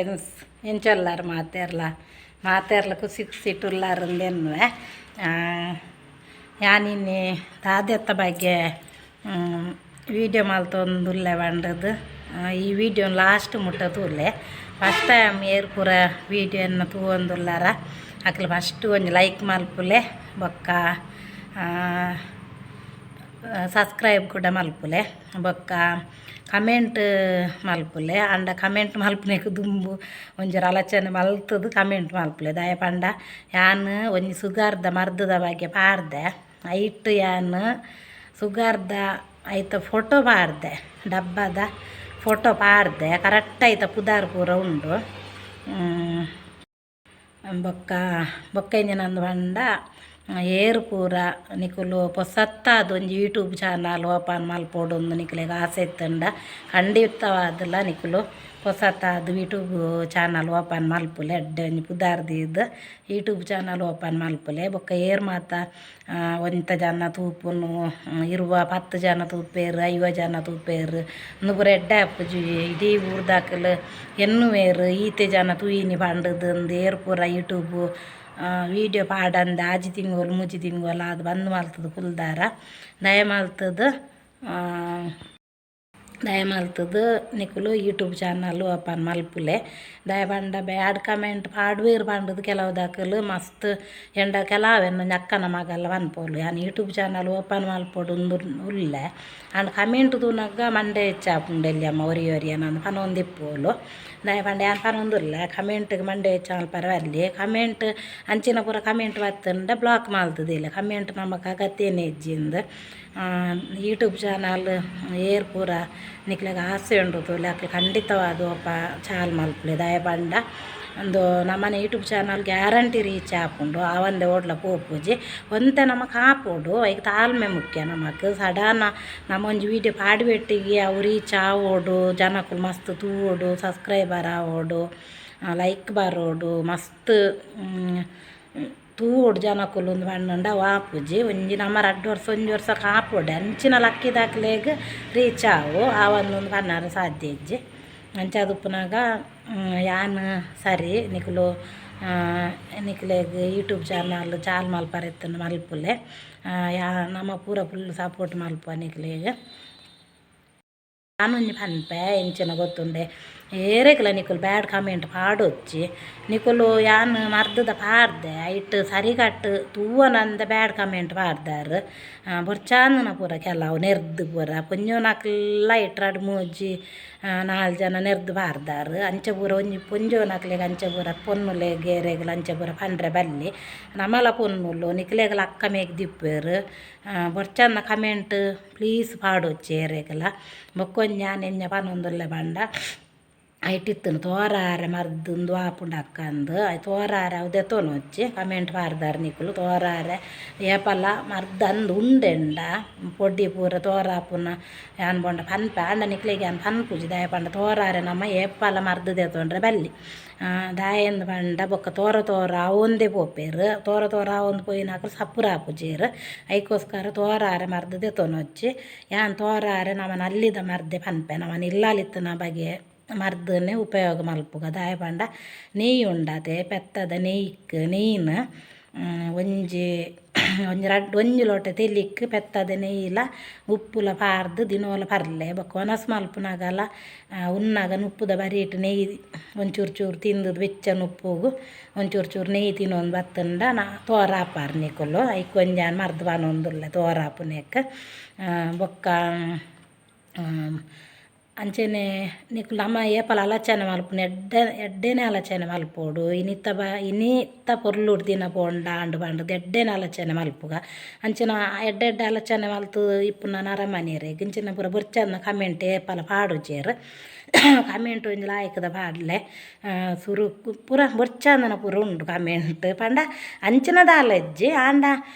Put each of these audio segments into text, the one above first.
Friends, ಎಂಚೊಲ್ಲಾರು ಮಾತೆರ್ಲ ಮಾತೆರ್ಲ ಖುಷಿ ಖುಷಿಟುಲ್ಲಾರಂದೆನ್ನುವೆ. ಯಾನಿನ್ನೆ ದಾದೆತ್ತ ಬಗ್ಗೆ ವೀಡಿಯೋ ಮಲ್ತೊಂದುಲ್ಲೆ ಪಂಡದು ಈ ವಿಡಿಯೋ ಲಾಸ್ಟ್ ಮುಟ್ಟ ತೂಲೆ. ಫಸ್ಟ್ ಟೈಮ್ ಏರ್ ಪೂರ ವೀಡಿಯೋನ ತೂವೊಂದುಲ್ಲಾರ ಅಕ್ಲು ಫಸ್ಟ್ ಒಂಜಿ ಲೈಕ್ ಮಲ್ಪುಲೆ, ಬೊಕ್ಕ ಸಬ್ಸ್ಕ್ರೈಬ್ ಕೂಡ ಮಲ್ಪುಲೆ, ಬೊಕ್ಕ ಕಮೆಂಟ್ ಮಲ್ಪುಲೆ. ಆಂಡ ಕಮೆಂಟ್ ಮಲ್ಪುನೆಕ್ ದುಂಬು ಒಂಜಿ ಆಲೋಚನೆ ಮಲ್ತದು ಕಮೆಂಟ್ ಮಲ್ಪುಲೆ. ದಾಯೆ ಪಂಡ ಯಾನ್ ಒಂಜಿ ಸುಗರ್ದ ಮರ್ದದ ಬಗ್ಗೆ ಪಾಡ್ದೆ. ಐಟ್ ಯಾನ್ ಸುಗರ್ದ ಐತ ಫೋಟೋ ಪಾಡ್ದೆ, ಡಬ್ಬದ ಫೋಟೋ ಪಾಡ್ದೆ. ಕರೆಕ್ಟ್ ಐತ ಪುದಾರ್ ಪೂರ ಉಂಡು. ಬೊಕ್ಕ ಬೊಕ್ಕ ಇಂಜಿನಂದು ಪಂಡ, ಏರು ಪೂರ ನಿಕುಲು ಪೊಸತ್ತಾದ್ ಒಂಜಿ ಯೂಟ್ಯೂಬ್ ಚಾನಲ್ ಓಪನ್ ಮಲ್ಪೊಡುಂದು ನಿಕುಲೆಗ್ ಆಸೆ ಇತ್ತುಂಡ, ಖಂಡಿತವಾದಲ ನಿಕುಲು ಪೊಸತ್ತಾದ್ ಯೂಟ್ಯೂಬ್ ಚಾನಲ್ ಓಪನ್ ಮಲ್ಪುಲೆ. ಎಡ್ಡೆ ಒಂಜಿ ಪುದಾರ್ ದೀದ್ ಯೂಟ್ಯೂಬ್ ಚಾನಲ್ ಓಪನ್ ಮಲ್ಪುಲೆ. ಬೊಕ್ಕ ಏರ್ ಮಾತ ಒಂತೆ ಜನ ತೂಪುನು, 20 10 ಜನ ತೂಪೇರು, 50 ಜನ ತೂಪೇರು, ಉಂದು ಪೂರ ಎಡ್ಡೆ ಆಪುಜಿ. ಇಡೀ ಊರ್ದಕುಲು ಎನ್ನುವೇರು, ಈತೆ ಜನ ತೂಯಿನಿ ಪಂಡುದು. ಅಂದು ಏರ್ ಪೂರ ಯೂಟ್ಯೂಬ್ ವೀಡಿಯೋ ಪಾಡಂದೆ 6 ತಿಂಗಳು 3 ತಿಂಗಳು ಅದು ಬಂದ್ ಮಲ್ತದು ಕುಲ್ದಾರ. ದಯ ಮಲ್ತದು ದಯ ಮಲ್ತದು ನಿಕುಲು ಯೂಟ್ಯೂಬ್ ಚಾನಲ್ ಓಪನ್ ಮಲ್ಪುಲೆ. ದಾಯೆ ಪಂಡ ಬ್ಯಾಡ್ ಕಮೆಂಟ್ ಪಾಡುವೆರ್ ಪಂಡುದು ಕೆಲವುದಕುಲು ಮಸ್ತ್ ಎಂಡ. ಕೆಲವೆನ್ ಅಕ್ಕನ ಮಗಲ್ಲ ಪನ್ಪೊಲು, ಯಾನ್ ಯೂಟ್ಯೂಬ್ ಚಾನಲ್ ಓಪನ್ ಮಲ್ಪೊಡು ಉಂದು ಉಲ್ಲೆ, ಆಂಡ ಕಮೆಂಟ್ ತೂನಗ ಮಂಡೆ ಹೆಚ್ಚಾಪುಂಡು ಎಲ್ಯಮ್ಮ ಒರಿ ಒರಿಯನ ಪನೊಂದಿಪ್ಪೋಲು. ದಾಯೆ ಪಂಡ ಯಾನ್ ಪನೊಂದುಲ್ಲೆ, ಕಮೆಂಟ್ಗೆ ಮಂಡೆ ಹೆಚ್ಚ ಮಲ್ಪರೆ ಬಲ್ಲಿ. ಕಮೆಂಟ್ ಅಂಚಿನ ಪೂರ ಕಮೆಂಟ್ ಬತ್ತುಂಡ ಬ್ಲಾಕ್ ಮಲ್ತುದಿಲ್ಲ. ಕಮೆಂಟ್ ನಮಕ್ ಅಗತ್ಯನೇ ಇಜ್ಜಿಂದು. ಯೂಟ್ಯೂಬ್ ಚಾನಲ್ ಏರ್ ಪೂರ ನಿಕ್ಲೆಗ್ ಆಸೆ ಉಂಡು ತೂಲೆ, ಅಕ್ಲು ಖಂಡಿತವಾದ್ ಒಪ ಚಾಲ್ ಮಲ್ಪುಲೆ. ದಾಯೆ ಪಂಡ ಉಂದು ನಮನ ಯೂಟ್ಯೂಬ್ ಚಾನಲ್ ಗ್ಯಾರಂಟಿ ರೀಚ್ ಆಪುಂಡು. ಆವಂದೆ ಓಡ್ಲ ಪೋಪುಜಿ. ಒಂತೆ ನಮಕ್ ಆಪೊಡು, ಐಕ್ ತಾಳ್ಮೆ ಮುಖ್ಯ. ನಮಕ್ ಸಡನ್ ನಮ ಒಂಜಿ ವೀಡಿಯೋ ಪಾಡಿಬೆಟ್ಟಿಗೆ ಅವು ರೀಚ್ ಆವೊಡು, ಜನಕುಲು ಮಸ್ತ್ ತೂವೊಡು, ಸಬ್ಸ್ಕ್ರೈಬರ್ ಆವೊಡು, ಲೈಕ್ ಬರೋಡು, ಮಸ್ತ್ ತೂವೊಡು ಜನಕುಲು ಅಂದ್ ಪಂಡ ಅವು ಆಪುಜಿ. ಒಂಜಿ ನಮ 2 ವರ್ಷ 1 ವರ್ಷ ಕಾಪೊಡೆ. ಅಂಚಿನ ಲಕ್ಕಿದಕ್ಲೆಗ್ ರೀಚ್ ಆವು. ಆವಂದ್ ಪನ್ನರೆ ಸಾಧ್ಯ ಇಜ್ಜಿ. ಅಂಚಾದ್ ಉಪ್ಪುನಗ ಯಾನ್ ಸರಿ, ನಿಕುಲು ನಿಕ್ಲೆಗ್ ಯೂಟ್ಯೂಬ್ ಚಾನಲ್ ಚಾಲ್ ಮಲ್ಪರೆ ಇತ್ತುಂಡ ಮಲ್ಪುಲೆ. ಯಾ ನಮ ಪೂರ ಫುಲ್ ಸಪೋರ್ಟ್ ಮಲ್ಪುವ ನಿಕ್ಲೆಗ್. ಯಾನೊಂಜಿ ಪನ್ಪೆ, ಎಂಚಿನ ಗೊತ್ತುಂಡೆ? ಏರೆಗ್ಲ ನಿಕುಲು ಬ್ಯಾಡ್ ಕಮೆಂಟ್ ಪಾಡೊಚ್ಚಿ. ನಿಕುಲು ಯಾನ್ ಮರ್ದದ ಪಾಡ್ದೆ, ಐಟ್ ಸರಿಕಟ್ಟ್ ತೂವನಂದೆ ಬ್ಯಾಡ್ ಕಮೆಂಟ್ ಪಾಡ್ದಾರ್. ಬೊರ್ಚಾಂದನ ಪೂರ ಕೆಲವು ನೆರ್ದ್ ಪೂರ ಪೊಂಜೋನಕ್ಲ ಐಟ್ ರಡ್ಡ್ ಮೂಜಿ ನಾಲ್ ಜನ ನೆರ್ದ್ ಪಾಡ್ದಾರ್. ಅಂಚ ಪೂರ ಒಂಜಿ ಪೊಂಜೋನಕ್ಲೆಗ್ ಅಂಚ ಪೂರ ಪೊನ್ನುಲೆಗ್ ಏರೆಗ್ಲ ಅಂಚ ಪೂರ ಪಂಡ್ರೆ ಬಲ್ಲಿ. ನಮಲ ಪೊನ್ನುಲು, ನಿಕ್ಲೆಗ್ಲ ಅಕ್ಕ ಮೇಗ್ದಿಪ್ಪೆರ್. ಬೊರ್ಚಂದ ಕಮೆಂಟ್ ಪ್ಲೀಸ್ ಪಾಡೊಚ್ಚಿ ಏರೆಗ್ಲ. ಬೊಕ್ಕೊಂಜಿ ಯಾನ್ ಎಂಚ ಪನೊಂದುಲ್ಲೆ ಪಂಡ, ಐಟ್ ಇತ್ತುಂಡು ತೋರಾರೆ ಮರ್ದ್ ಉಂದು ಆಪುಂಡು ಅಕ್ಕಂದು. ಅಯ್ ತೋರಾರೆ ಅವು ದೆತೊನೊಚ್ಚಿ. ಕಮೆಂಟ್ ಪಾಡ್ದಾರ್ ನಿಕುಲು ತೋರಾರೆ ಏಪಲ ಮರ್ದ್ ಅಂದ್ ಉಂಡೆಂಡ ಪೊಡಿ ಪೂರ ತೋರಾಪುನ ಯಾನ್ ಪಂಡ ಪನ್ಪೆ. ಆಂಡ ನಿಕ್ಲೆಗ್ ಯಾನ್ ಪನ್ಪುಜಿ. ದಾಯೆ ಪಂಡ ತೋರಾರೆ ನಮ ಏಪಲ ಮರ್ದ್ ದೆತೊಂಡ್ರೆ ಬಲ್ಲಿ. ದಾಯೆಂದ್ ಪಂಡ ಬೊಕ್ಕ ತೋರ ತೋರ ಆವೊಂದೇ ಪೋಪೆರ್. ತೋರ ತೋರ ಆವೊಂದು ಪೋಯಿನಕುಲು ಸಪುರ ಆಪುಜೆರ್. ಐಕೋಸ್ಕರ ತೋರಾರೆ ಮರ್ದ್ ದೆತೊನೊಚ್ಚಿ. ಯಾನ್ ತೋರಾರೆ ನಮನ ಅಲ್ಲಿದ ಮರ್ದೆ ಪನ್ಪೆ. ನಮನ ಇಲ್ಲಾಲ್ ಇತ್ತಿನ ಬಗೆ ಮರ್ದನ್ನೇ ಉಪಯೋಗ ಮಲ್ಪುಗ. ದಾಯೆ ಪಂಡ ನೆಯ್ಯಿ ಉಂಡತೆ, ಪೆತ್ತದ ನೆಯ್ಕ್ ನೆಯ್ನ್ ಒಂಜಿ ಒಂಜಿ ರಡ್ಡ್ ಒಂಜಿ ಲೋಟೆ ತೆಲಿಕ್ ಪೆತ್ತದ ನೆಯ್ಯಿಲ ಉಪ್ಪುಲ ಪಾಡ್ದ್ ದಿನೋಲ ಪರ್ಲೆ. ಬೊಕ್ಕ ವನಸ್ ಮಲ್ಪುನಗಲ ಉನ್ನಗ ನುಪ್ಪುದ ಬರಿಟ್ ನೆಯ್ಯಿ ಒಂಚೂರು ಚೂರು ತಿಂದುದು, ಬೆಚ್ಚ ನುಪ್ಪುಗು ಒಂಚೂರು ಚೂರು ನೆಯ್ಯಿ ತಿನ್ನೊಂದು ಬತ್ತುಂಡ ನಾ ತೋರ ಆಪಾರ್ ನಿಕುಲು. ಐಕ್ ಒಂಜಿ ಯಾನ್ ಮರ್ದ್ ಪನೊಂದುಲ್ಲೆ ತೋರಾಪುನೆಕ್. ಬೊಕ್ಕ ಅಂಚೆನೆ ನಿಕುಲು ನಮ ಏಪಲ ಆಲೋಚನೆ ಮಲ್ಪುನ ಎಡ್ಡೆ ಎಡ್ಡೆನೆ ಆಲೋಚನೆ ಮಲ್ಪೊಡು. ಇನಿತ ಬ ಇನಿತ ಪೊರ್ಲುಡು ದಿನ ಪೋಂಡ ಆಂಡ್ ಪಂಡುದು ಎಡ್ಡೆನೆ ಆಲೋಚನೆ ಮಲ್ಪುಗ. ಅಂಚಿನ ಎಡ್ಡೆ ಎಡ್ಡೆ ಆಲೋಚನೆ ಮಲ್ತು ಇಪ್ಪುನ ನರಮನಿಯೆರೆಗ್ ಇಂಚಿನ ಪೂರ ಬೊರ್ಚಂದಿನ ಕಮೆಂಟ್ ಏಪಲ ಪಾಡುಜೆರ್. ಕಮೆಂಟ್ ಒಂಜಿ ಲಾಯ್ಕದ ಪಾಡ್ಲೆ. ಸುರುಕು ಪೂರ ಬೊರ್ಚಂದಿನ ಪೂರ ಉಂಡು ಕಮೆಂಟ್ ಪಂಡ ಅಂಚಿನ ದಾಲ ಇಜ್ಜಿ. ಆಂಡ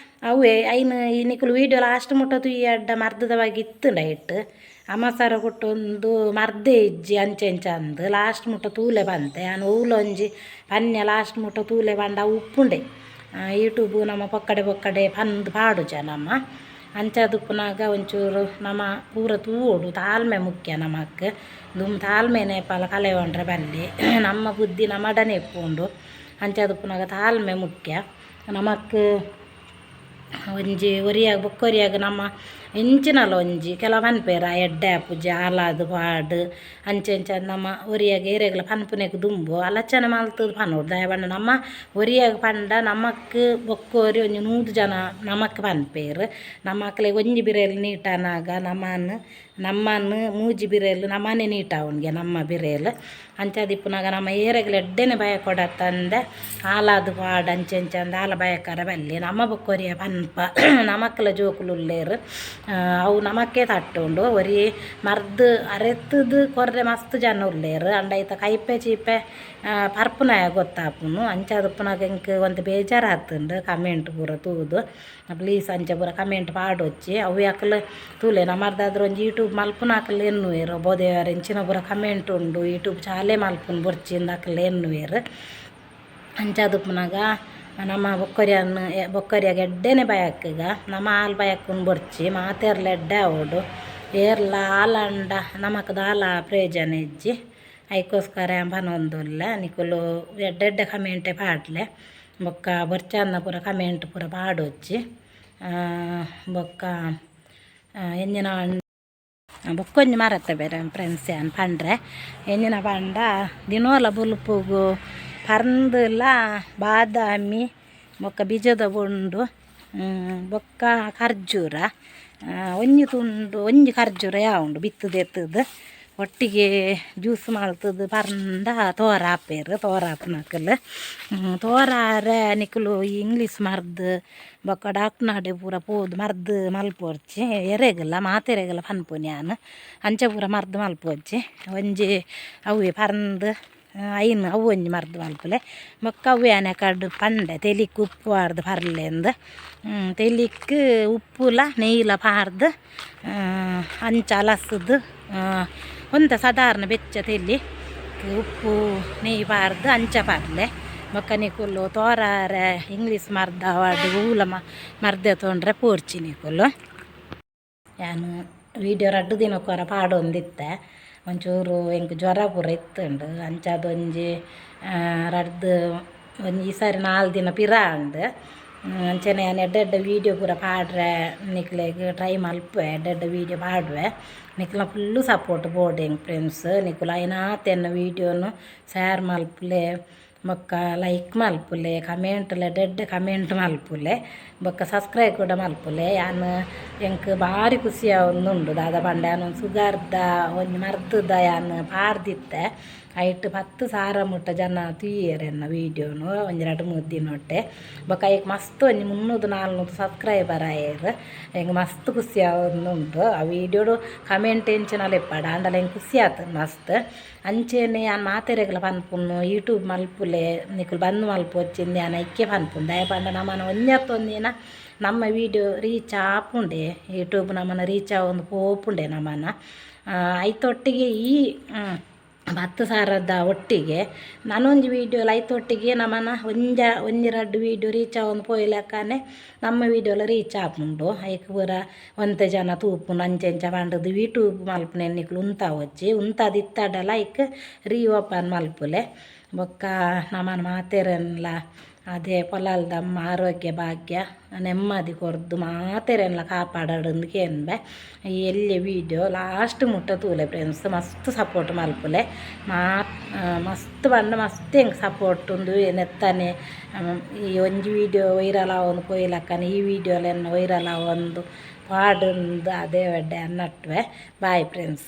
ಅವ್ವೆ ಐನ್ ನಿಕುಲು ವೀಡಿಯೋ ಲಾಸ್ಟ್ ಮುಟ್ಟ ತೂಯರ್ಡ ಮರ್ದದ ಬಗ್ಗೆ ಇತ್ತುಂಡ ಐಟ್ ಅಮಸರ ಕೊಟ್ಟೊಂದು ಮರ್ದೇ ಇಜ್ಜಿ ಅಂಚೆ ಇಂಚ ಅಂದ್ ಲಾಸ್ಟ್ ಮುಟ್ಟ ತೂಲೆ ಪಂತೆ. ಯಾನ್ ಒವ್ಲ ಒಂಜಿ ಪನ್ಯ ಲಾಸ್ಟ್ ಮುಟ್ಟ ತೂಲೆ ಪಂಡ ಅವು ಉಪ್ಪುಂಡೆ. ಯೂಟ್ಯೂಬ್ ನಮ್ಮ ಪೊಕ್ಕಡೆ ಪೊಕ್ಕಡೆ ಪಂದ್ ಪಾಡುಜ ನಮ. ಅಂಚಾದುಪ್ಪುನಗ ಒಂಚೂರು ನಮ ಪೂರ ತೂವೊಡು. ತಾಳ್ಮೆ ಮುಖ್ಯ ನಮಕ್. ದುಂಬು ತಾಳ್ಮೆನೆ ಪಲ ಕಲೆವೊಂಡ್ರೆ ಬಲ್ಲಿ. ನಮ್ಮ ಬುದ್ಧಿ ನಮಡನೆ ಇಪ್ಪುಂಡು. ಅಂಚಾದುಪ್ಪುನಗ ತಾಳ್ಮೆ ಮುಖ್ಯ ನಮಕ್. ಒಂಜಿ ಒರಿಯಾಗ ಬೊಕ್ಕೊರಿಯಾಗ ನಮ್ಮ ಎಂಚಿನಲ ಒಂಜಿ ಕೆಲ ಪನ್ಪೆರ್ ಆ ಎಡ್ಡೆ ಆಪುಜಿ, ಆಲಾದ್ ಪಾಡ್, ಅಂಚ ಇಂಚ. ನಮ ಒರಿಯಾಗ ಏರೆಗ್ಲ ಪನ್ಪುನೆಕ್ ದುಂಬು ಆಲೋಚನೆ ಮಲ್ತುದು ಪನೊಡು. ದಾಯೆ ಪಂಡ ನಮ್ಮ ಒರಿಯಾಗ ಪಂಡ ನಮಕ್ ಬೊಕ್ಕೊರಿ ಒಂಜಿ 100 ಜನ ನಮಕ್ ಪನ್ಪೆರ್. ನಮಕ್ಲೆಗ್ ಒಂಜಿ ಬಿರೆಲ್ ನೀಟಾನಾಗ ನಮನ್ ನಮ್ಮನ್ ಮೂಜಿ ಬಿರೆಲ್ ನಮನೆ ನೀಟಾವುನ್ಗೆ ನಮ್ಮ ಬಿರೆಲ್. ಅಂಚಾದಿಪ್ಪುನಗ ನಮ ಏರೆಗ್ಲ ಎಡ್ಡೆನೆ ಬಯಕೊಡತ್ತಂದೆ ಆಲಾದ್ ಪಾಡ್, ಅಂಚ ಇಂಚ ಅಂದ್ ದಾಲ ಬಯಕರೆ ಬಲ್ಲಿ. ನಮ ಬೊಕ್ಕೊರಿಯ ಪನ್ಪ, ನಮಕ್ಲ ಜೋಕುಲು ಉಲ್ಲೆರ್, ಅವು ನಮಕ್ಕೆ ತಟ್ಟುಂಡು. ಒರಿ ಮರ್ದ್ ಅರೆತ್ತುದು ಕೊರ್ರೆ ಮಸ್ತ್ ಜನ ಉಲ್ಲೆರ್. ಆಂಡ ಐತ ಕೈಪೆ ಚೀಪೆ ಪರ್ಪುನಾಯ ಗೊತ್ತಾಪುನು. ಅಂಚಾದುಪ್ಪುನಗ ಎಂಕ್ ಒಂತೆ ಬೇಜಾರು ಆತುಂಡು ಕಮೆಂಟ್ ಪೂರ ತೂದು. ಪ್ಲೀಸ್, ಅಂಚ ಪೂರ ಕಮೆಂಟ್ ಪಾಡೊಚ್ಚಿ. ಅವು ಅಕುಲು ತೂಲೆ, ನಮರ್ದಾದ್ರ ಒಂಜಿ ಯೂಟ್ಯೂಬ್ ಮಲ್ಪುನಕುಲು ಎನ್ನುವೆರ್, ಬೋದೇವರ್ ಎಂಚಿನ ಪೂರ ಕಮೆಂಟ್ ಉಂಡು, ಯೂಟ್ಯೂಬ್ ಚಾಲೆ ಮಲ್ಪುನು ಬೊರ್ಚಿಂದ್ ಅಕುಲು ಎನ್ನುವೆರ್. ಅಂಚಾದುಪ್ಪುನಗ ನಮ್ಮ ಬೊಕ್ಕೊರಿಯನ್ ಬೊಕ್ಕೊರಿಯಾಗ ಎಡ್ಡೆನೆ ಬಯಕುಗ. ನಮ ಆಲ್ ಬಯಕುನು ಬೊರ್ಚಿ, ಮಾತೆರ್ಲ ಎಡ್ಡೆ ಆವೊಡು. ಏರ್ಲ ಆಲಂಡ ನಮಕ್ ದಾಲ ಪ್ರಯೋಜನ ಇಜ್ಜಿ. ಐಕೋಸ್ಕರ ಯಾನ್ ಪನೊಂದುಲ್ಲೆ, ನಿಕುಲು ಎಡ್ಡೆ ಎಡ್ಡೆ ಕಮೆಂಟೆ ಪಾಡ್ಲೆ. ಬೊಕ್ಕ ಬೊರ್ಚಂದಿನ ಪೂರ ಕಮೆಂಟ್ ಪೂರ ಪಾಡೊಚ್ಚಿ. ಬೊಕ್ಕ ಎಂಚಿನ ಬೊಕ್ಕೊಂಜಿ ಮರತ ಬೇರೆ ಫ್ರೆಂಡ್ಸ್, ಯಾನ್ ಪಂಡ್ರೆ ಎಂಚಿನ ಪಂಡ, ದಿನೋಲ ಬೊಲ್ಪುಗು ಪರ್ಂದುಲ, ಬಾದಾಮಿ, ಬೊಕ್ಕ ಬೀಜದ ಬೊಂಡು, ಬೊಕ್ಕ ಖರ್ಜೂರ, ಒಂಜಿ ತುಂಡು ಒಂಜಿ ಖರ್ಜೂರ ಯಾವುಂಡು ಬಿತ್ತು ದೆತ್ತುದು ಒಟ್ಟಿಗೆ ಜ್ಯೂಸ್ ಮಲ್ತುದು ಪರ್ಂಡ ತೋರ ಆಪೆರ್. ತೋರ ಆಪುನಕುಲು ತೋರಾರೆ ನಿಕುಲು ಈ ಇಂಗ್ಲೀಷ್ ಮರ್ದ್ ಬೊಕ್ಕ ಡಾಕ್ಟ್ರ್ನಾಡೆ ಪೂರ ಪೋದು ಮರ್ದ್ ಮಲ್ಪೊರ್ಚಿ. ಎರೆಗಲ ಮಾತೆರೆಗಲ ಪನ್ಪುನಿ ಯಾನ್, ಅಂಚ ಪೂರ ಮರ್ದ್ ಮಲ್ಪೊರ್ಚಿ. ಒಂಜಿ ಅವ್ವೆ ಪರ್ಂದ್ ಐನ್ ಅವು ಒಂಜಿ ಮರ್ದ್ ಮಲ್ಪುಲೆ. ಬೊಕ್ಕ ಅವ್ವೆ ಯಾನ್ ಕಡ್ ಪಂಡೆ, ತೆಲಿಕ್ ಉಪ್ಪು ಪಾಡ್ದು ಪರ್ಲೆಂದ್. ತೆಲಿಕ್ ಉಪ್ಪುಲ ನೆಯ್ಯಿಲ ಪಾಡ್ದು ಅಂಚ ಅಲಸುದು, ಒಂತೆ ಸಾಧಾರಣ ಬೆಚ್ಚ ತೆಲಿ ಉಪ್ಪು ನೆಯ್ಯಿ ಪಾಡ್ದು ಅಂಚ ಪರ್ಲೆ. ಬೊಕ್ಕ ನಿಕುಲು ತೋರಾರೆ ಇಂಗ್ಲೀಷ್ ಮರ್ದ್ ಆವಡ್ ಒವ್ಲ ಮರ್ದೆ ತೊಂಡ್ರೆ ಪೋರ್ಚಿ ನಿಕುಲು. ಯಾನ್ ವೀಡಿಯೋ ರಡ್ಡ್ ದಿನಕ್ಕೊರ ಪಾಡೊಂದಿತ್ತೆ. ಒಂಚೂರು ಎಂಕ್ ಜ್ವರ ಪೂರ ಇತ್ತುಂಡು. ಅಂಚಾದ್ ಒಂಜಿ ರಡ್ದ್ ಒಂಜಿ ಈ ಸಾರಿ 4 ದಿನ ಪಿರ ಆಂಡ್. ಅಂಚನೆ ಯಾನ್ ಎಡ್ಡೆ ಎಡ್ಡೆ ವೀಡಿಯೋ ಪೂರ ಪಾಡ್ರೆ ನಿಕ್ಲೆಗ್ ಟ್ರೈ ಮಲ್ಪುವೆ. ಎಡ್ಡೆ ಎಡ್ಡೆ ವೀಡಿಯೋ ಪಾಡುವೆ. ನಿಕ್ಲ್ನ ಫುಲ್ಲು ಸಪೋರ್ಟ್ ಬೋಡು ಎಂಕ್ ಫ್ರೆಂಡ್ಸ್. ನಿಕುಲು ಆಯಿನಾತ್ ಎನ್ನ ವೀಡಿಯೋನು ಶೇರ್ ಮಲ್ಪುಲೆ, ಬೊಕ್ಕ ಲೈಕ್ ಮಲ್ಪುಲೆ, ಕಮೆಂಟ್ ಎಡ್ಡೆ ಎಡ್ಡೆ ಕಮೆಂಟ್ ಮಲ್ಪುಲೆ, ಬೊಕ್ಕ ಸಬ್ಸ್ಕ್ರೈಬ್ ಕೂಡ ಮಲ್ಪುಲೆ. ಯಾನ್ ಎಂಕ್ ಬಾರಿ ಖುಷಿ ಆವೊಂದುಂಡು. ದಾದ ಪಂಡ ಯಾನ್ ಒಂಜಿ ಸುಗರ್ದ ಒಂಜಿ ಮರ್ದ್ದ ಯಾನ್ ಪಾಡ್ದಿತ್ತೆ. ಐಟ್ 10,000 ಮುಟ್ಟ ಜನ ತೂಯೆರ್ ಎನ್ನ ವೀಡಿಯೋನು ಒಂಜಿ ರಡ್ಡ್ ಮೂರು ದಿನೊಟ್ಟೆ. ಬೊಕ್ಕ ಐಕ್ ಮಸ್ತ್ ಒಂಜಿ 300 400 ಸಬ್ಸ್ಕ್ರೈಬರ್ ಆಯೆರ್. ಎಂಕ್ ಮಸ್ತ್ ಖುಷಿ ಆವೊಂದುಂಡು. ಆ ವೀಡಿಯೋಡು ಕಮೆಂಟ್ ಎಂಚಿನಲ ಇಪ್ಪಡ್, ಆಂಡಲ ಎಂಕ್ ಖುಷಿ ಆತುಂಡು ಮಸ್ತ್. ಅಂಚೆನೆ ಯಾನ್ ಮಾತೆರೆಗ್ಲ ಪನ್ಪುನು, ಯೂಟ್ಯೂಬ್ ಮಲ್ಪುಲೆ, ನಿಕುಲು ಬಂದ್ ಮಲ್ಪೊಚ್ಚಿಂದ್ ಯಾನ್ ಐಕೆ ಪನ್ಪುನು. ದಾಯೆ ಪಂಡ ನಮನ ಒಂಜತ್ತ್ ಒಂದಿನ ನಮ್ಮ ವೀಡಿಯೋ ರೀಚ್ ಆಪುಂಡೆ. ಯೂಟ್ಯೂಬ್ ನಮನ ರೀಚ್ ಆವೊಂದು ಪೋಪುಂಡೆ ನಮನ. ಐತೊಟ್ಟಿಗೆ ಈ 10,000ದ ಒಟ್ಟಿಗೆ ನನೊಂಜಿ ವೀಡಿಯೋ ಐತೊಟ್ಟಿಗೆ ನಮನ ಒಂಜ ಒಂಜಿ ರಡ್ಡ್ ವೀಡಿಯೋ ರೀಚ್ ಆವೊಂದು ಪೋಯಿಲೆಕ್ಕನೆ ನಮ್ಮ ವೀಡಿಯೋಲ ರೀಚ್ ಆಪುಂಡು. ಐಕ್ ಪೂರ ಒಂತೆ ಜನ ತೂಪುಂಡು. ಅಂಚ ಇಂಚ ಪಂಡುದು ಯೂಟ್ಯೂಬ್ ಮಲ್ಪುನೆನ್ ನಿಕುಲು ಉಂತಾವೊಚ್ಚಿ. ಉಂತಾದ್ ಇತ್ತಡಲ ಐಕ್ ರೀಓಪನ್ ಮಲ್ಪುಲೆ. ಬೊಕ್ಕ ನಮನ ಮಾತೆರೆನ್ಲ ಅದೇ ಪೊಲಾಲ್ದಮ್ಮ ಆರೋಗ್ಯ ಭಾಗ್ಯ ನೆಮ್ಮದಿ ಕೊರ್ದು ಮಾತೆರೆನ್ಲ ಕಾಪಾಡಡ್ ಕೇನ್ಬೆ. ಈ ಎಲ್ಯ ವೀಡಿಯೋ ಲಾಸ್ಟ್ ಮುಟ್ಟ ತೂಲೆ ಫ್ರೆಂಡ್ಸ್. ಮಸ್ತ್ ಸಪೋರ್ಟ್ ಮಲ್ಪುಲೆ. ಮಸ್ತ್ ಪಂಡ ಮಸ್ತ್ ಎಂಕ್ ಸಪೋರ್ಟ್ ಉಂದು. ನೆತ್ತನೆ ಈ ಒಂಜಿ ವೀಡಿಯೋ ವೈರಲ್ ಆವೊಂದು ಪೋಯಿಲಕ್ಕನೆ ಈ ವೀಡಿಯೋಲ ಎನ್ನ ವೈರಲ್ ಆವೊಂದು ಪಾಡುಂದು ಅದೇ ಎಡ್ಡೆ ಅನ್ನಟ್ವೆ. Bye friends.